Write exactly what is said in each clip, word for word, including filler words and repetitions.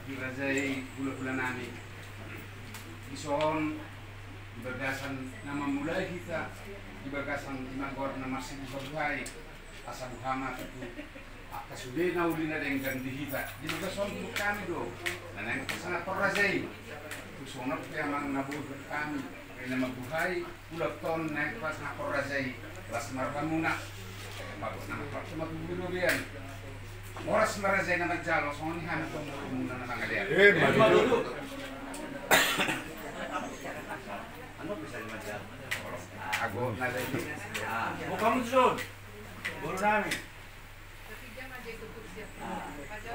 Dirajai hulahula nami. Dison di bagasan na mamulai hita, di bagasan ima goar na marsibuhabuhai, asa boha ma tutu angka sude na uli na denggan di hita. Di bagasan tu hami do na naeng pasangaphon raja i. Tu songon pe amang na boru hami, na mambuhai. Ulaon naeng pasangaphon raja i, las ma rohamuna. Mabot nama partu ma tu burubian. Horas ma raja i na manjalo, songon i hami tu borumuna na mangalean. Eh, mabot. Ago na lagi. Ah, buka muncul. Boru nami.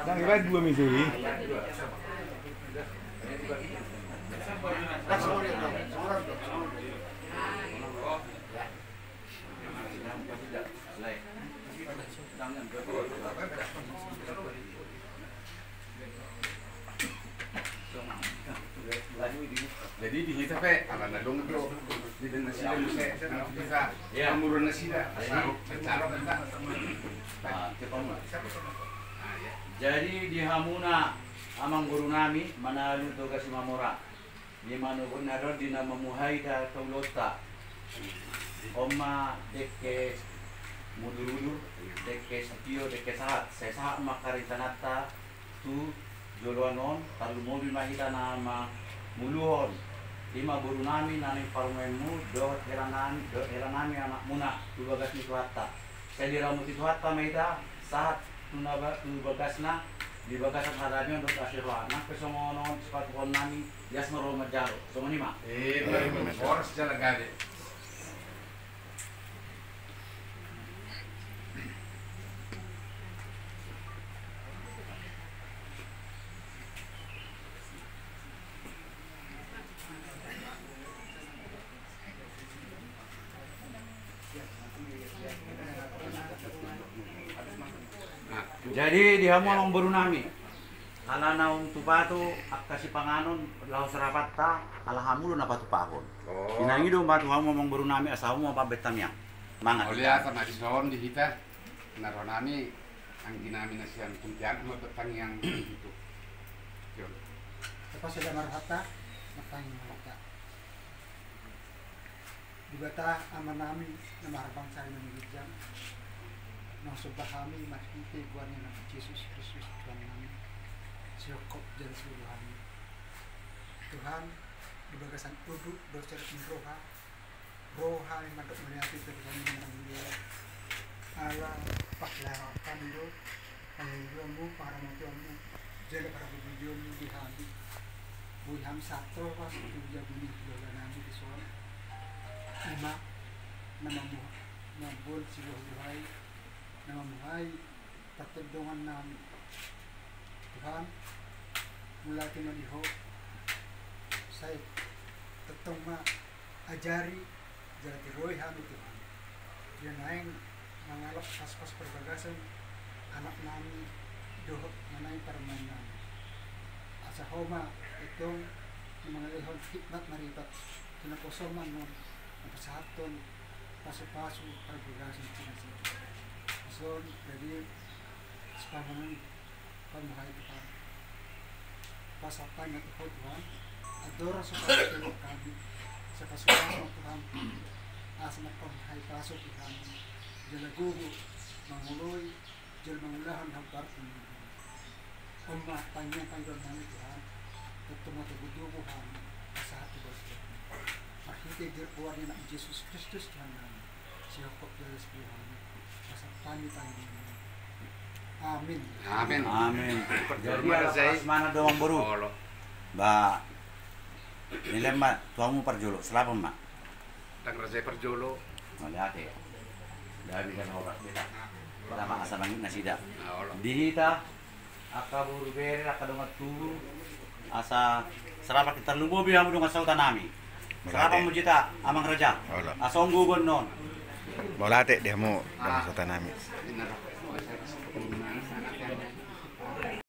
Nang iba dua misi. Jadi di hita pe ala na dong do di nasida muse, na hita. Iya. Amuran nasida. Jadi, ah, cepat. Ah, iya. Jadi di hamuna amang boru nami, manalu Toga Simamora, di manogot na ro di na mambuhai hita tu ulaonta. On ma dengke mudur-udur, dengke satio, dengke sahat. Sai sahat ma angka rencananta tu joloan on, tarlumobi ma hita na manguluhon ima boru nami na naeng parumaenmu, dohot hela nami, dohot hela nami anakmuna tu bagas ni Tuhanta. Sai diramoti Tuhanta ma hita sahat tu na ba-, tu bagasna, di bagasan hadameon dohot asi roha. Nang pe songon on sipatupaon nami, ias ma roha manjalo. Songon i ma. Eh, horas jala gabe. Jadi di hamu amang boru nami, ala naung tupa tu angka sipanganon laho sarapanta, ala hamu do na patupahon. Oh. Inang i do ma tu hamu amang boru nami, asa hamu ma pambahen tangiang. Mangan. Mauliate ma dison di hita, na ro nami, anggi nami na sian Pontianak ma tangiang tu. Topasa ma rohanta, martangiang ma hita. Debata Ama nami na marbangsa i na mangijang, na husomba hami marhite goar ni Anakmu Jesus Kristus Tuhan nami, sihophop jala siboto hami. Tuhan, di bagasan udut dohot serep ni roha, ro hami mandok mauliate tu Tuhan nami. Ala panghilahoan hami do, pangidoanmu, pangharamotionmu, jala parpudionmu di hami. Boi hami sahat tolhas tu jabu ni hulahula nami dison. Ima na mamu-, mamboan sibuhabuhai, na mambuhai partondongan nami. Tuhan, mauliate ma di Ho. Sai tongtong ma ajari jala tiroi hami Tuhan, di na naeng mangalap paspas parbagason anak nami dohot na naeng parumaen nami. Asa Ho ma antong na mangalehon hikmat maripat tu naposom annon, na pasahathon pasupasu parbagason tu nasida. Dison, jadi, sipanganon Pamuhai Tuhan. Pasahat hami ma tu Ho Tuhan. Andorang so pasahat hami, sai pasupasu ma Tuhan. Asa na pamuhai pasu Tuhan. Jala gogo mangoloi, jala mangulahon hau parpun. On ma tangiang pangidoan nami Tuhan. Tongtong ma togutogu hami pasahat tu Ho Tuhan. Marhite goar ni Anakmu Jesus Kristus Tuhan nami. Sihophop jala siboto hami. Pasahat hami tangiang. Amin. Amin. Amin. Jadi, ala parasmanan do amang boru. Olo. Ba, nilem ma tu hamu parjolo, solapan ma. Ndang raja i parjolo. Mauliate. Dari kan horas beta. Nama asa mangit nasida. Ah, olo. Di hita angka boru bere, angka dongan tubu, asa serapak tarlumobi hamu dongan sahuta nami. Serapak mujita, amang raja. Asa on gogo annon. Mauliate di hamu, damang sahuta nami.